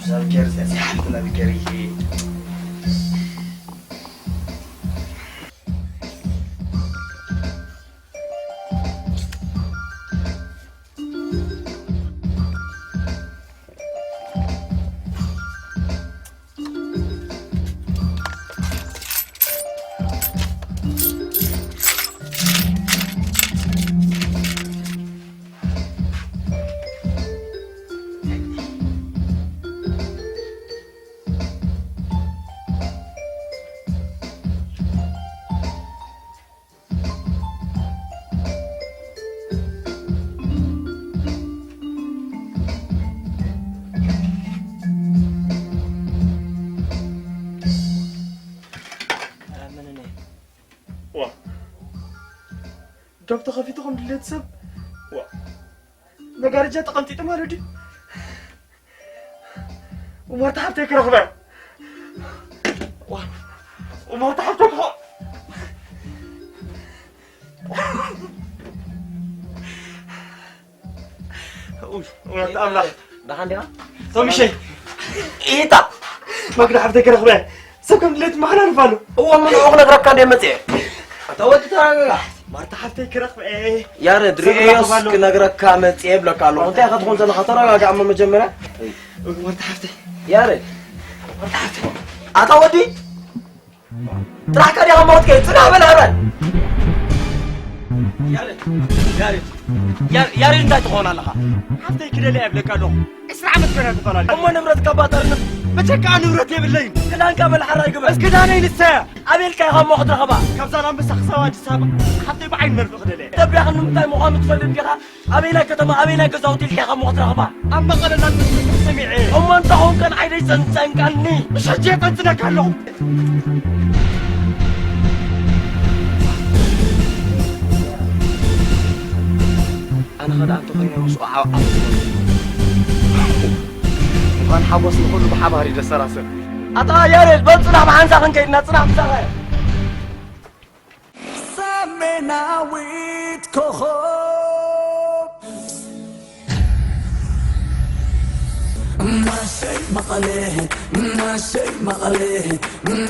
ላብኬር፣ ሓፍትና ብኬር፣ ዋ፣ ዶብ ተኸፊቱ ከም ድሌት ሰብ። ዋ፣ መጋረጃ ተቐንጢጡ ማለት ድዩ? ኡመርታ ሓብተይ ክረኽበ። ኡመርታ ሓብተይ ክረኽበ። ኡይ፣ ኡመርታ ኣምላኽ። ደሓን ዲኻ? ቶሚሸ። ኢታ። መግዳ ሓብተይ ክረኽበ። ሰብ ከም ድሌት መሓላልፍ ኣሎ። እዎ፣ ምንዑ ክነግረካ እንደ መፅአ። ኣታ ወዲ ተረጋጋ። ማርታ ሓብተይ ክረኽበ። ያረድ፣ ሰብ ርኤዮስ ክረኽብ ኣሎ። ክነግረካ መፅአ ይብለካ ኣለኹ። እንታይ ኢኻ ትኾን ዘለኻ? ተረጋጋእ እሞ መጀመርያ። ማርታ ሓብተይ። ያረድ። ማርታ ሓብተይ። ኣታ ወዲ። ጥራሕካ ዲኻ ሞትከ? ጽናሕ በል ኣበል። ያረድ፣ ያረድ፣ ያር-፣ ያሬድ እንታይ ትኾን ኣለኻ? ሓፍተይ ክደልያ ይብለካ ኣለኹ። ዕስራ ዓመት ኮይና ተፈላለዩ። እሞ ንብረት ካባጠርንፍ። መቸ ከኣ ንብረት የብለይን። ክዳንካ በል ሓራይ ግበር። እስኪ ክዳነይ ንሰያ። ኣበልካ ኢኻ እሞ ክትረኽባ? ካብ ዛላምበሳ ክሳብ ኣዲስ ኣበባ ሓፍተይ ብዓይኒ መርፍእ ክደልያ። ኢትዮጵያ ክንዲ ምንታይ ምዃኑ ትፈልጥ ዲኻ? ኣበየናይ ከተማ፣ ኣበየናይ ገዛውቲ ኢልካ ኢኻ እሞ ክትረኽባ? ኣብ መቐለ እናተሰምዐ ሰሚዐ። እሞ እንተኾንከ ንዓይ ደይጸንጸንካኒ? እሺ፣ ሕጂ የጸንጽነካ ኣለኹ። ኣነ ኸ ደኣ እንተኾይነ ምስኡ ዓው ዓው ዝበልኩ። እንኳን ሓጎስ ንኹሉ ብሓባር እዩ ደሰራስር። ኣታ ያሬድ፣ በል ጽናሕ፣ ብሓንሳእ ክንከይድና፣ ጽናሕ ምሳኻ። ሰሜናዊት ኮኾብ። ማሸይ መቐለ፣ ማሸይ መቐለ፣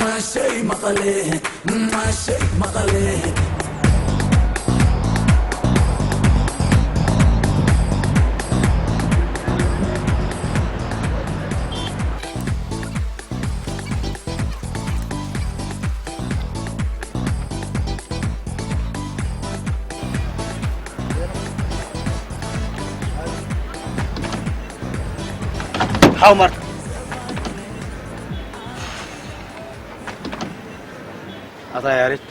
ማሸይ መቐለ፣ ማሸይ መቐለ። ሓው ማርታ። ኣታ ያሬድ፣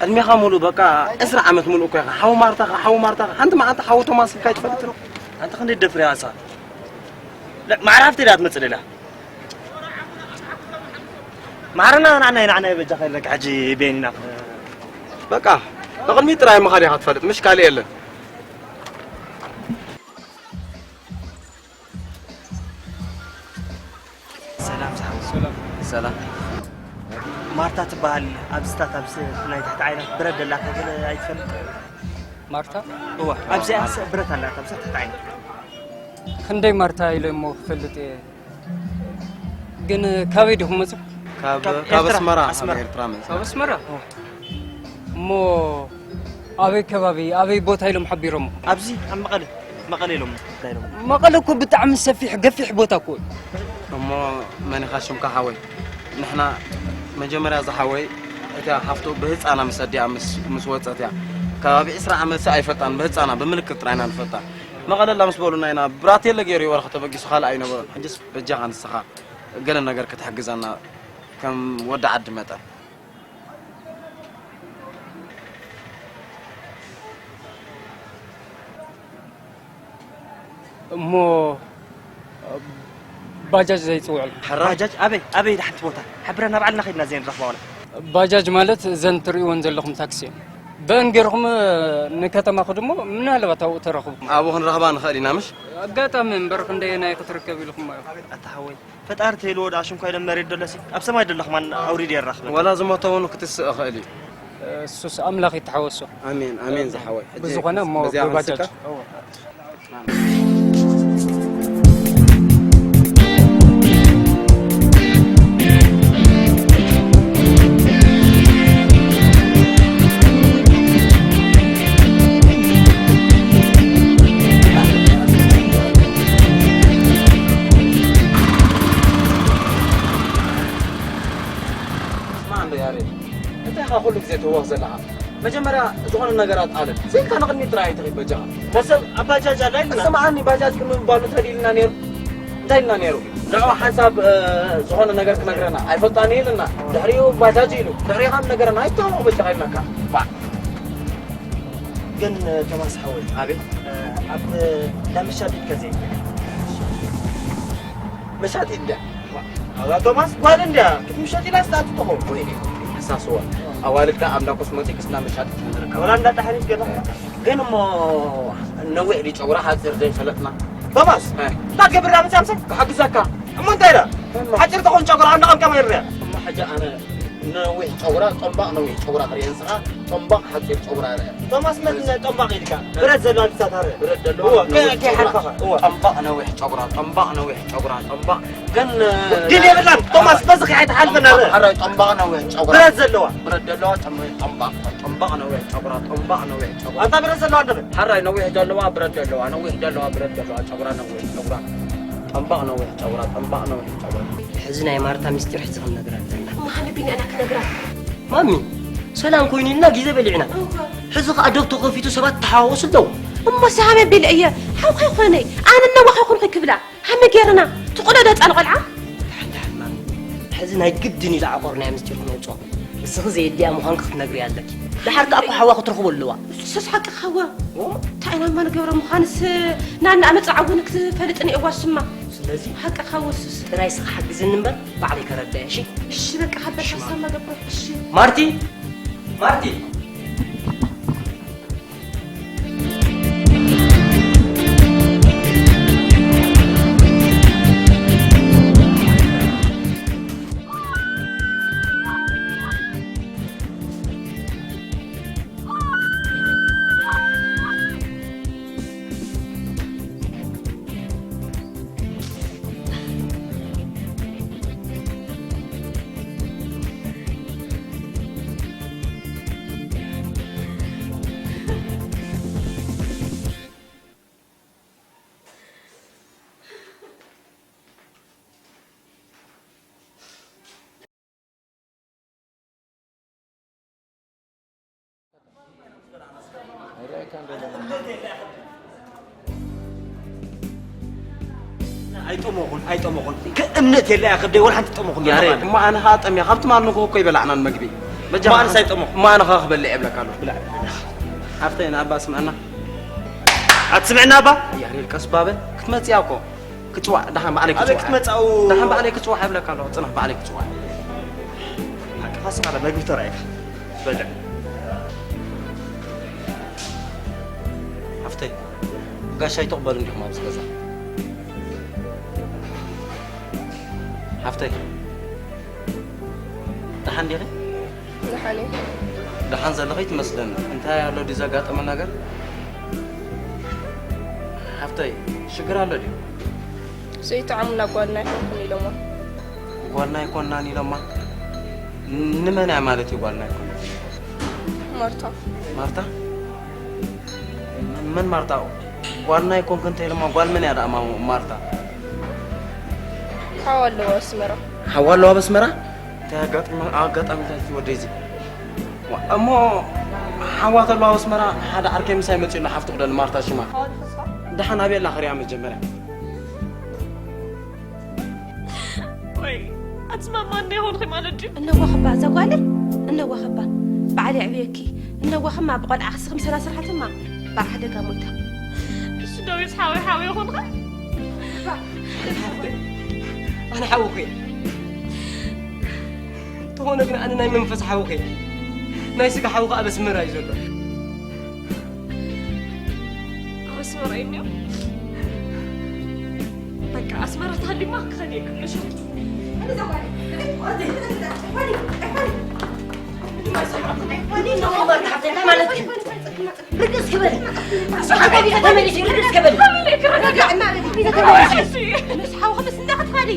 ዕድሜኻ ሙሉእ በቃ ዕስራ ዓመት ሙሉእ እኮ ኢኻ። ሓው ማርታኻ፣ ሓው ማርታኻ። ሓንቲ መዓልቲ ሓው ቶማስ ኢልካ ኣይትፈልጥ ዶ? ኣንተ ክንደይ ደፍር ኢኻ ንስኻ? ለ-፣ ማዕረ ሃፍተይ ድያ ትመጽእ ደልያ? ማዕረና ንዓናይ፣ ንዓናይ በጃኻ ኢለካ ሕጂ ቤን ኢና። በቃ ንቕድሚት ጥራይ ምኻድ ኢኻ ትፈልጥ፣ ምሽ ካልእ የለን። ሰላም ዝሓወይ። ሰላም። ሰላም። ማርታ ትበሃል ኣብዚታት ኣብዚ ናይ ትሕቲ ዓይና ብረት ደላታ ገለ ኣይትፈልጥ? ማርታ? እዋ፣ ኣብዚኣ ስ-፣ ብረት ኣላታ ኣብዛ ትሕቲ ዓይና። ክንደይ ማርታ ኢለ እሞ ክፈልጥ እየ። ግን ካበይ ዲኹም መጽኹም? ካብ፣ ካብ ካብ ኤርትራ፣ ኣስመራ፣ ኣስመራ። ካብ ኤርትራ መጽእ። ካብ ኣስመራ? እዋ። እሞ ኣበይ ከባቢ፣ ኣበይ ቦታ ኢሎም ሓቢሮም? ኣብዚ ኣብ መቐለ፣ መቐለ ኢሎም፣ እንታይ ኢሎም? መቐለ እኮ ብጣዕሚ ሰፊሕ፣ ገፊሕ ቦታ እኮ እዩ። እሞ መን ኢኻ ሽምካ ሓወይ? ንሕና መጀመርያ ዝሓወይ እታ ሓፍቱ ብህፃና ምስ ኣዲኣ ምስ፣ ምስ ወፀት እያ። ከባቢ ዕስራ ዓመት ሰ ኣይፈልጣን፣ ብህፃና ብምልክት ጥራይ ኢና ንፈልጣ። መቐለ ኣላ ምስ በሉና ኢና፣ ብራቴለ ገይሩ እዩ ወርሒ ተበጊሱ ካልእ ኣይነበሮን። ሕጅስ በጃኻ ንስኻ ገለ ነገር ክትሕግዘና ከም ወዲ ዓዲ መጠን። እሞ ባጃጅ ዘይጽውዕሉ? ሕራይ። ባጃጅ ኣበይ፣ ኣበይ ድሓንቲ ቦታ? ሓብረና ባዕልና ኸይድና ዘይ ንረኽባ ዋላ። ባጃጅ ማለት እዘን ትርእይወን ዘለኹም ታክሲ እየን። በእን ጌርኹም ንከተማ ክዱ እሞ ምናልባት ኣብኡ ተረኽቡ። ኣብኡ ክንረኽባ ንኽእል ኢና፣ ምሽ? ኣጋጣሚ እምበር ክንደየናይ ክትርከብ ኢልኹም? ኣታ ሓወይ፣ ፈጣሪ ተይልዎ ደኣ ሽንኳይ ዶ መሬት ደሎሲ? ኣብ ሰማይ ደሎ ኸማን ኣውሪድ የራኽበና። ወላ ዝሞተ እውን ክትስእ እኽእል እዩ። እሱስ ኣምላኽ ይተሓወሶ። ኣሜን፣ ኣሜን ዝሓወይ። ሕጂ ብዝኾነ እሞ በዚኣ ብባጃጅ። ክንስካ? እወ። ኣሜን። እንታይ ኢኻ ኩሉ ግዜ ትህወኽ ዘለኻ? መጀመርያ ዝኾነ ነገራት ኣለ። ስኢልካ ንቕድሚት ጥራይ ኣይትኺድ በጃኻ። ሰብ ኣብ ባጃጅ ኣላ ኢልና። ስምዓኒ፣ ባጃጅ ቅድሚ ምባሉ እንታይ ኢልና ነይሩ? እንታይ ኢልና ነይሩ? ንዕኡ ሓንሳብ፣ እ፣ ዝኾነ ነገር ክነግረና ኣይፈልጣን ኢልና። ድሕሪኡ ባጃጅ ኢሉ። ድሕሪኡ ከም ነገረና ኣይተዋወቕ በጃኻ ኢልናካ። ባ- ግን፣ እ፣ ቶማስ ሓወይ። ኣቤት። እ፣ ኣብ እንዳ መሻጢት ከዘይ መሻጢት እንድያ። ኣዛ ቶማስ ጓል እንድያ ክትምሸጥ ኢላ ስትኣቱ ትኸውን። ወይኔ፣ ተሳስዋ። ኣዋልድ ከኣ ኣብ እንዳ ኮስሞቲክስ እንዳ መሻጢት ንርከብ። ወላ እንዳ ጣሕኒት ገለ። ግን እሞ ነዊሕ ድዩ ጨጉራ ሓጺር ዘይፈለጥና። ቶማስ፣ እ። እንታይ ትገብር ኣብ ምሳምሰ? ክሕግዘካ። እሞ እንታይ ኢላ? እሞ። ሓጺር ተኾን ጨጉራ ኣብ እንዳ ቀምቀማ ይርያ። እሞ ሕጂ ኣነ ነዊሕ ጨጉራ፣ ጠምባቕ ነዊሕ ጨጉራ ክርእየ ንስኻ፣ ጠምባቕ ሓጺር ጨጉራ ርአ። ቶማስ መን ጠምባቕ ኢልካ? ብረት ዘለዋ ልብሳት ኣረ። ብረት ዘለዋ እወ፣ ነዊሕ ከ-፣ ጨጉራ። ከይሓልፈኻ። እወ። ጠምባቕ ነዊሕ ጨጉራ፣ ጠምባቕ ነዊሕ ጨጉራ፣ ጠምባቕ። ግን፣ ግን የብላን። ቶማስ በዚ ከይሓልፈና ኣረ። ሓራይ ጠምባቕ ነዊሕ ጨጉራ። ብረት ዘለዋ። ብረት ዘለዋ ጠም-፣ ጠምባቕ፣ ጠምባቕ ነዊሕ ጨጉራ፣ ጠምባቕ ነዊሕ ጨጉራ። ኣንታ ብረት ዘለዋ ኣረ። ሓራይ ነዊሕ ዘለዋ፣ ብረት ዘለዋ፣ ነዊሕ ዘለዋ፣ ብረት ዘለዋ፣ ጨጉራ ነዊሕ ጨጉራ። ጠምባቕ ነዊሕ ጨጉራ፣ ጠምባቕ ነዊሕ ጨጉራ። ሕዚ ናይ ማርታ ምስጢር ሕዚ ክንነግራ ኣለና። እሞ ሃኒ ቢና ኢና ክነግራ። ማሚ፣ ሰላም ኮይኑ ኢልና ግዜ በሊዕና። እወ። ሕዚ ኸኣ ዶብ ተኸፊቱ ሰባት ተሓዋወሱ ኣለዉ። እሞ ሰሃመ ቢል እየ፣ ሓውካ ይኾነይ፣ ኣነ ነዋኽ ይኹንኺ ክብላ። ሃመ ጌርና፣ ትቑሎ ደጻ ንቖልዓ። ደሓን፣ ደሓን ማሚ። ሕዚ ናይ ግድን እዩ ዝዓቆርናዮ ምስጢር ክነውጽኦ። ንስኺ ዘየድልያ ምዃንኪ ክትነግርያ ኣለኪ። ደሓር ከኣ እኮ ሓዋ ክትረኽቦ ኣለዋ። እሱስ ሓቅኻ እወ። ኦ? እንታይ ኢና እማ ንገብሮ ምዃንስ ናና መጽዓ እውን ክትፈልጥኒ እዋ ስማ። ስለዚ ሓቅኻ እወ እሱስ። ጥራይ ስኻ ሓግዝኒ እምበር ባዕለይ ከረድእ እሺ? እሺ በቃ ሓበሻ እሺ፣ ማሚ። ሳማ ገብሮ። እሺ። ማርቲ! ማርቲ! ኣይጠመኹን፣ ኣይጠመኹን። ከ-፣ እምነት የለ፣ ከብደይ ወላ ሓንቲ ጠመኹን። ያሬድ፣ እሞ ኣነ ኸኣ ጠምየ፣ ካብ ትማል ንግሆ እኮ ኣይበላዕናን መግቢ። በጃኻ እሞ ኣነስ ኣይጠመኹን። እሞ ኣነ ኸኣ ክበልዕ እብለካ ኣለኹ፣ ብላዕ። ሓፍተይ፣ ንኣባ ስምዐና። ኣትስምዕና ኣባ? ያሬድ፣ ቀስ ባበል፣ ክትመጽእ እያ እኮ። ክጽዋዕ፣ ደሓን ባዕለይ ኣበይ ክጽዋዕ። ክትመጻኡ? ደሓን ባዕለይ ክጽዋዕ እብለካ ኣለኹ፣ ጽናሕ ባዕለይ ክጽዋዕ። ሓቅኻ ስኻ መግቢ ተራእየካ። በልዕ። ሓፍተይ፣ ጋሻይ ትቕበሉ እንዲኹም ኣብዚ ገዛ። ሓፍተይ፣ ደሓን ዲኺ? ደሓን እየ። ደሓን ዘለኺ ትመስለኒ። እንታይ ኣሎ ድዩ ዘጋጠመ ነገር? ሓፍተይ፣ ሽግር ኣሎ ድዩ? ዘይጠዓሙና ጓልና ኣይኮንኩን ኢሎማ። ጓልና ኣይኮንናን ኢሎማ? ንመን እያ ማለት እዩ ጓልና ኣይኮንናን? ማርታ። ማርታ? መን ማርታ? ጓልና ኣይኮንክን እንተ ኢሎማ፣ ጓል መን እያ ደኣ ማ-፣ ማርታ? ሓዋ ኣለዋ ኣስመራ። ሓዋ ኣለዋ ኣብ ኣስመራ? እንታይ ኣጋጢማ-፣ ኣጋጣሚ እንታይ እቲ ወደይ እዚ? ዋ፣ እሞ ሓዋ ተለዋ ኣብ ኣስመራ ሓደ ዓርከይ ምሳይ መጺኡ ኣሎ፣ ሓፍቱ ክደሊ ማርታ ሽማ። ደሓን ኣበይ ኣላ ክሪኣ መጀመርያ። ወይ፣ ኣትስማማኒ ይኾንኺ ማለት ድዩ? እነዋኽባ እዛ ጓለይ፣ እነዋኽባ። ባዕለይ ኣዕብየኪ። እነዋኽማ ብቆልዓ ክስኺ ምሰላ ስርሓትማ፣ ብሓደጋ ሞይታ። እሱ ደዊስ ሓወይ ሓወይ ይኾንኻ? ኣነ ሓውኺ እየ። እንተኾነ ግን ኣነ ናይ መንፈስ ሓውኺ እየ። ናይ ስጋ ሓውኺ ኣብ ኣስመራ እዩ ዘሎ። ኣብ ኣስመራ እዩ እኒኦ። በቃ ኣስመራ ተሃልዩማ ክኸድ እየ ክምለስ። ርግስ ክበል። ተመሊሲ ርግስ ክበል። ምስ ሓውኺ ምስ እንዳኽትኻዲ።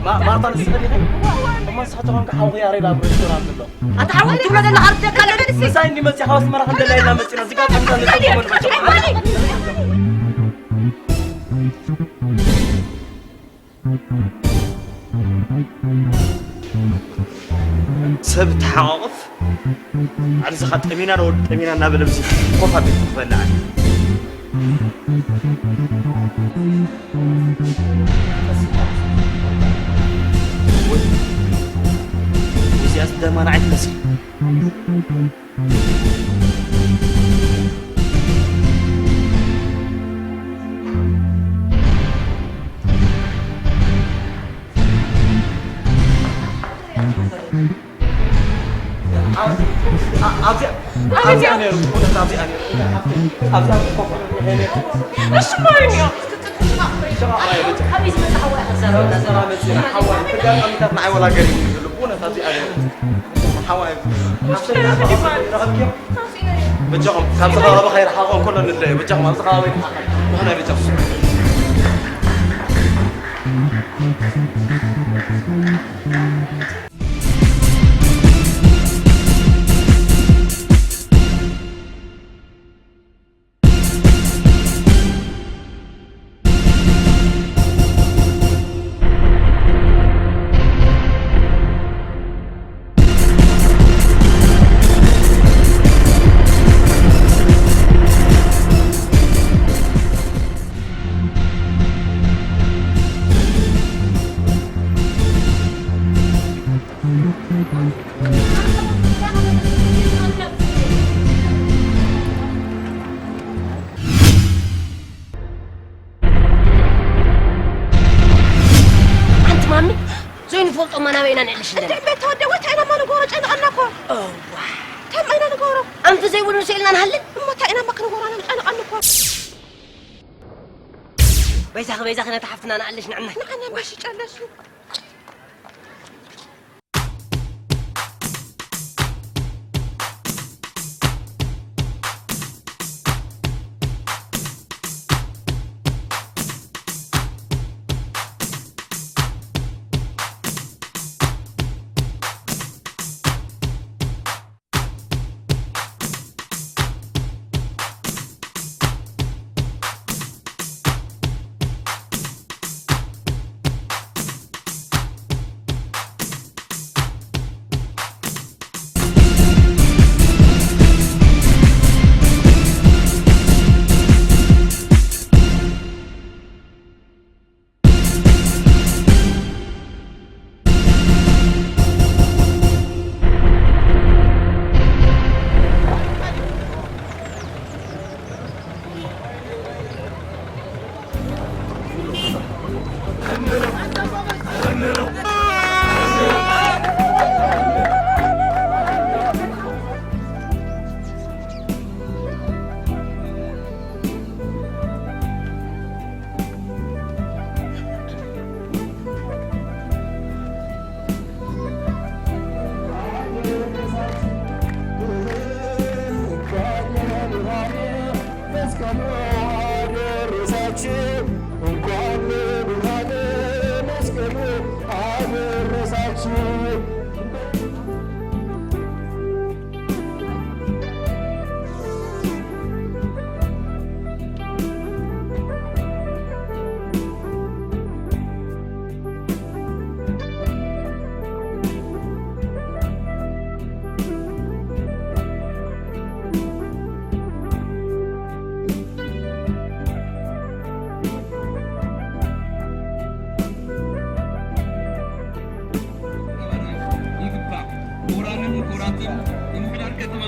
ማርታ ንስኺ ዲኺ? እሞ ንስኺ ተኾንኪ ሓውኺ ያሬድ ኣብ ሬስቶራንት ኣሎ። ኣታ ሓወይ ትብሎ ዘለኻ ርደካ ለበልሲ። ምሳይ እንዲ መፂ ሓዋስ መራኽ እንደላይ ኢልና መፂና እዚጋ ጠምታ ንጠምታ ሰብ ተሓቋቕፍ። ዓርዝኻ ጠሚና ዶ ጠሚና እናበለ ብዚ ኮፍ ኣቢልካ ክበልዕ። እዚኣስ ደማና ኣይትመስል። ኣብዚኣ ኣብዚኣ ነይሩ፣ እውነት ኣብዚኣ ነይሩ። ኣብዚኣ ኮፍ ኢሉ ነይሩ። እሺ፣ ማርኛ። በጃኹም፣ ካብዚ ከባቢ ከይረሓቕ እንከሎ ንለየ። በጃኹም፣ ኣብዚ ከባቢ ንኾነ በጃኹም። ኣንቲ ማሚ፣ ዘይንፈልጦ ማናበ ኢና ንዕልሽ ኣለና። እንዴ ቤት ተወደ ወታ ኢና ማኑ ጎረ ጨንቀና እኮ። እዋ። ተም ኣይና ንጎሮ። ኣንቲ ዘይብሉ ስእልና ንሃልን። እሞ ታይ ኢና ማክ ንጎሮ ኣና ጨንቀና እኮ። በይዛኺ በይዛኺ ነታ ሓፍትና ንኣለሽ ንዕናይ። ንዓና ምሽ ጨለሽ። ይግባእ። ክቡራንን ክቡራትን የምሕዳር ከተማ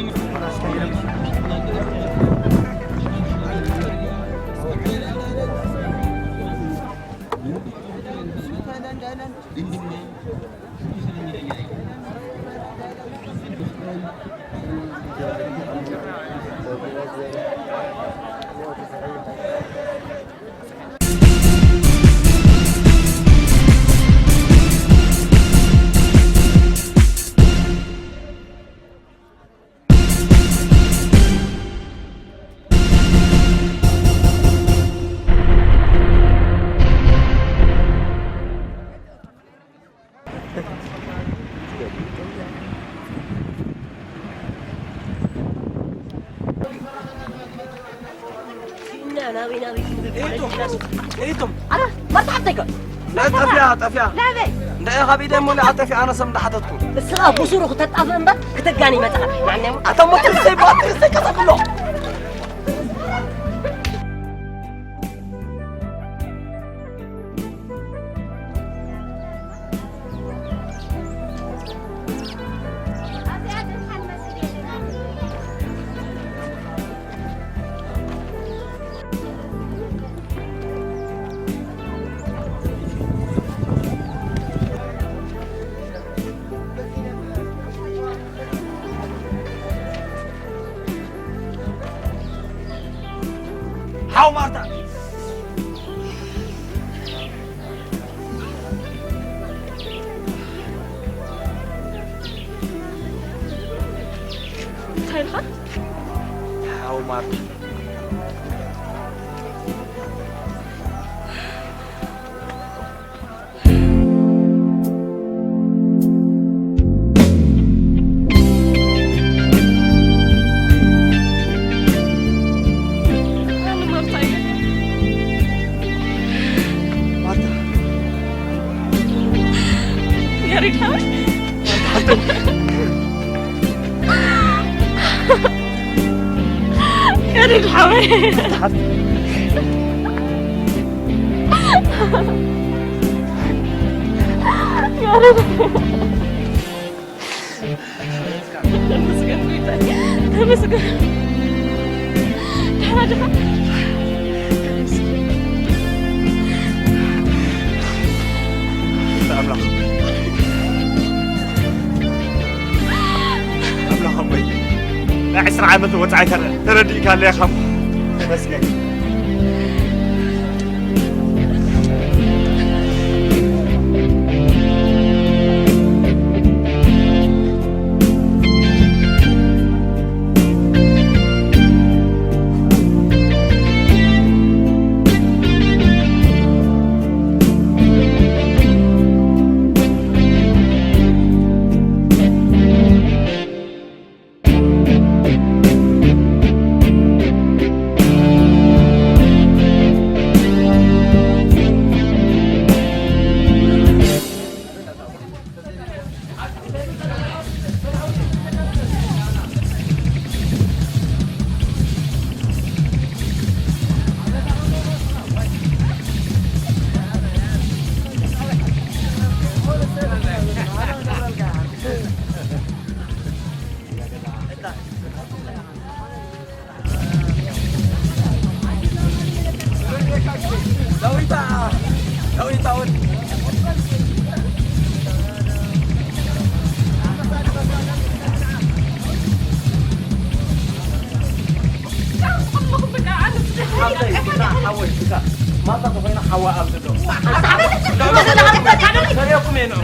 ነይቶም ኣረ ማርታ ሓብተይከ ጠፍያ ጠፍያ ናበይ እንደ ኢኻ ቢደ እሞ ንዓጠፊ ኣነ ሰም እንዳሓተትኩ እስኻ ብሱሩ ክተጣፍ እምበር ክተጋኒ መጽኻ ማንም ኣታ ሞተር ሰይ ባትሪ ሰይ ከሰብሎ ሓው ማርታ እንታይ ኢልካ? ሓው ማርታ ያሬድ ሓወይ ያሬድ ሓወይ ያሬድ ተመስገን ጎይታይ ተመስገን ደሕና ድኻ ኣምላኽ ኣምላኽ ኣቦይ ናይ ዕስራ ዓመት ወፃኢ ተረ- ተረዲእካ ኣለኻ ተመስገን ማታ ተኮይና ሓዋ ኣብ ዘሎ ሰሪኩም እየ ንዑ